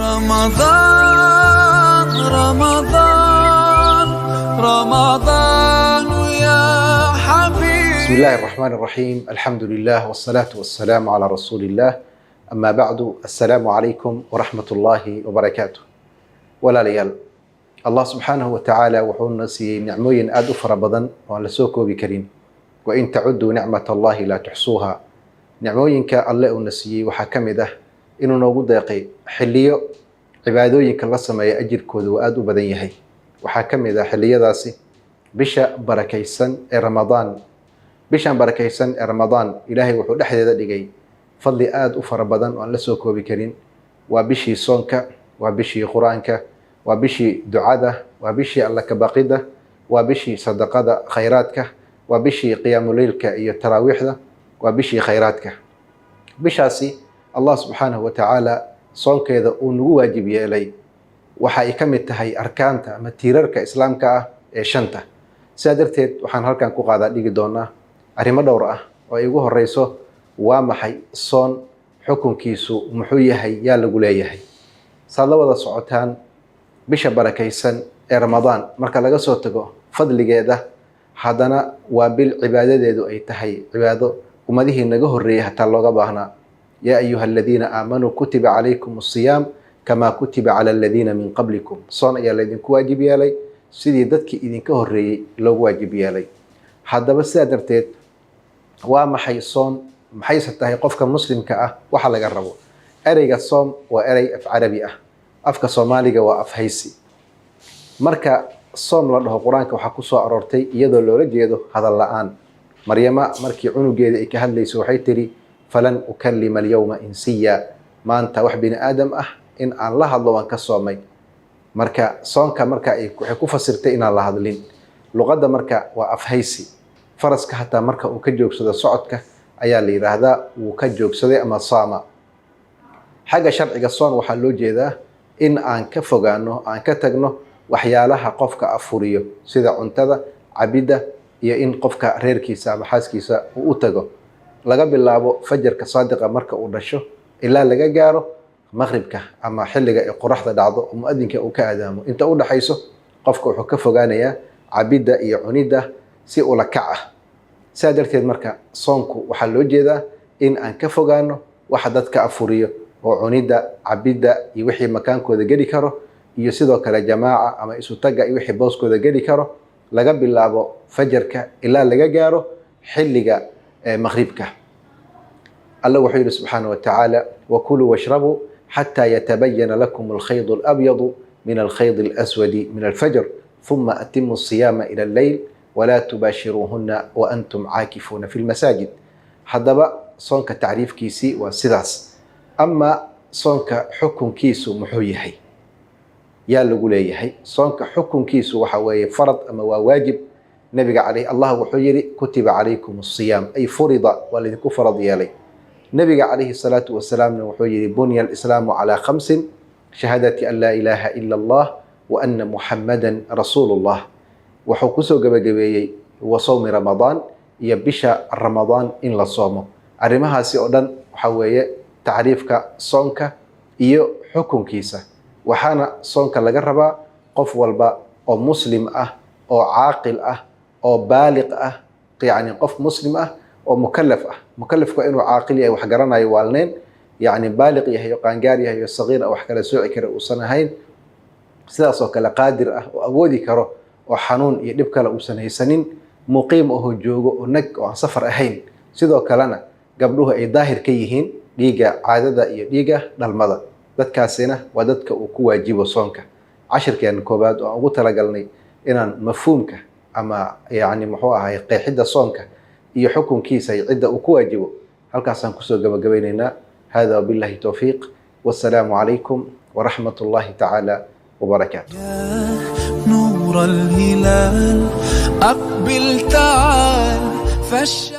رمضان رمضان رمضان يا حبيبي. بسم الله الرحمن الرحيم، الحمد لله والصلاة والسلام على رسول الله، أما بعد، السلام عليكم ورحمة الله وبركاته. Walaalayaal, Allah subxaanahu wa tacaala wuxuuna siiyey nicmooyin aada u fara badan oo aan la soo koobi karin. وإن تعدوا نعمة الله لا تحصوها. Nicmooyinka Alle uuna siiyey waxaa ka mid ah inuu noogu deeqay xilliyo cibaadooyinka la sameeya ajirkooda waa aada u badan yahay. Waxaa ka mid ah xilliyadaasi bisha barakaysan ee Ramadaan. Bishan barakaysan ee Ramadaan Ilaahay wuxuu dhexdeeda dhigay fadli aada u fara badan oo aan la soo koobi karin. Waa bishii soonka, waa bishii Qur-aanka, waa bishii ducada, waa bishii Alla ka baqidda, waa bishii sadaqada, khayraadka, waa bishii qiyaamuleylka iyo taraawiixda, waa bishii khayraadka. Bishaasi Allah subxaanahu wa tacaala soonkeeda uu nagu waajib yeelay waxa ay ka mid tahay arkaanta ama tiirarka Islaamka ah ee shanta. Sidaa darteed waxaan halkan ku qaadaa dhigi doonaa arrimo dhowr ah oo ay ugu horeyso: waa maxay soon? Xukunkiisu muxuu yahay? Yaa lagu leeyahay? Saad la wada socotaan, bisha barakaysan ee Ramadaan, marka laga soo tago fadligeeda, haddana waa bil cibaadadeedu ay tahay cibaado ummadihii naga horreeyey hataa looga baahnaa. يا أيها الذين آمنوا كتب عليكم الصيام كما كتب على الذين من قبلكم. Soon ayaa laydinku waajib yeelay sidii dadkii idinka horreeyey loogu waajib yeelay. Haddaba sidaa darteed, waa maxay soon? Maxayse tahay qofka Muslimka ah waxa laga rabo? Ereyga soom waa erey af Carabi ah, afka Soomaaliga waa afhaysi. Marka soom la dhaho, Qur-aanka waxaa ku soo aroortay iyadoo loola jeedo hadal la-aan. Maryama markii cunugeeda ay ka hadlayso waxay tiri: فلن أكلم اليوم إنسيا. Maanta wax bini aadam ah in aan la hadlo waan ka soomay. Marka soonka marka waxay ku fasirtay inaan la hadlin. Luqadda marka waa afhaysi. Faraska hataa marka uu ka joogsado socodka ayaa la yidhaahdaa wuu ka joogsaday ama saama. Xagga sharciga, soon waxaa loo jeedaa in aan ka fogaano, aan ka tagno waxyaalaha qofka afuriyo, sida cuntada, cabidda iyo in qofka reerkiisa ama xaaskiisa uu u tago, laga bilaabo fajarka saadiqa marka uu dhasho ilaa laga gaaro maqribka ama xilliga ay qoraxda dhacdo oo muadinka uu ka aadaamo. Inta u dhaxayso qofka wuxuu ka fogaanayaa cabidda iyo cunidda si ula kac ah. Sidaa darteed marka soonku waxaa loo jeedaa in aan ka fogaano waxa dadka afuriyo oo cunidda, cabidda iyo wixii makaankooda geli karo, iyo sidoo kale jamaaca ama isu tagga iyo wixii booskooda geli karo, laga bilaabo fajarka ilaa laga gaaro xilliga maqribka. Alla wuxuu yidhi subxaana wa tacaala: وكلوا واشربوا حتى يتبين لكم الخيط الأبيض من الخيط الأسود من الفجر ثم أتموا الصيام إلى الليل ولا تباشروهن وأنتم عاكفون في المساجد. Haddaba soonka tacriifkiisii waa sidaas. Ama soonka xukunkiisu muxuu yahay? Yaa lagu leeyahay? Soonka xukunkiisu waxa weeye farad ama waa waajib. Nabiga caleyh, Allah wuxuu yidhi: كتب عليكم الصيام، أي فرض, waa laydinku farad yeelay. Nabiga calayhi salaatu wasalaamna wuxuu yidhi: بني الإسلام على خمس، شهادة أن لا إله إلا الله وأن محمدا رسول الله. Wuxuu kusoo gabagabeeyey وصوم رمضان, iyo bisha Ramadaan in la soomo. Arrimahaasi oo dhan waxa weeye tacriifka soonka iyo xukunkiisa. Waxaana soonka laga rabaa qof walba oo Muslim ah, oo caaqil ah, oo baaliq ah, yacni qof Muslim ah oo mukalaf ah. Mukalafku waa inuu caaqil yahay, wax garanayo, waalneen, yacni baaliq yahay oo qaangaar yahay, oo sagiir ah, wax kala sooci kara uusan ahayn, sidaas oo kale qaadir ah oo awoodi karo, oo xanuun iyo dhib kale uusan haysanin, muqiim ahoo joogo oo nag oo aan safar ahayn. Sidoo kalena gabdhuhu ay daahir ka yihiin dhiigga caadada iyo dhiigga dhalmada. Dadkaasina waa dadka uu ku waajibo soonka. Cashirkeen koowaad oo aan ugu talagalnay inaan mafhuumka ama yacni muxuu ahay qeexidda soonka iyo xukunkiisa iyo cidda uu ku waajibo halkaasaan kusoo gabagabaynaynaa. هذا وبالله التوفيق، والسلام عليكم ورحمة الله تعالى وبركاته. يا نور الهلال أقبل تعال فالشمس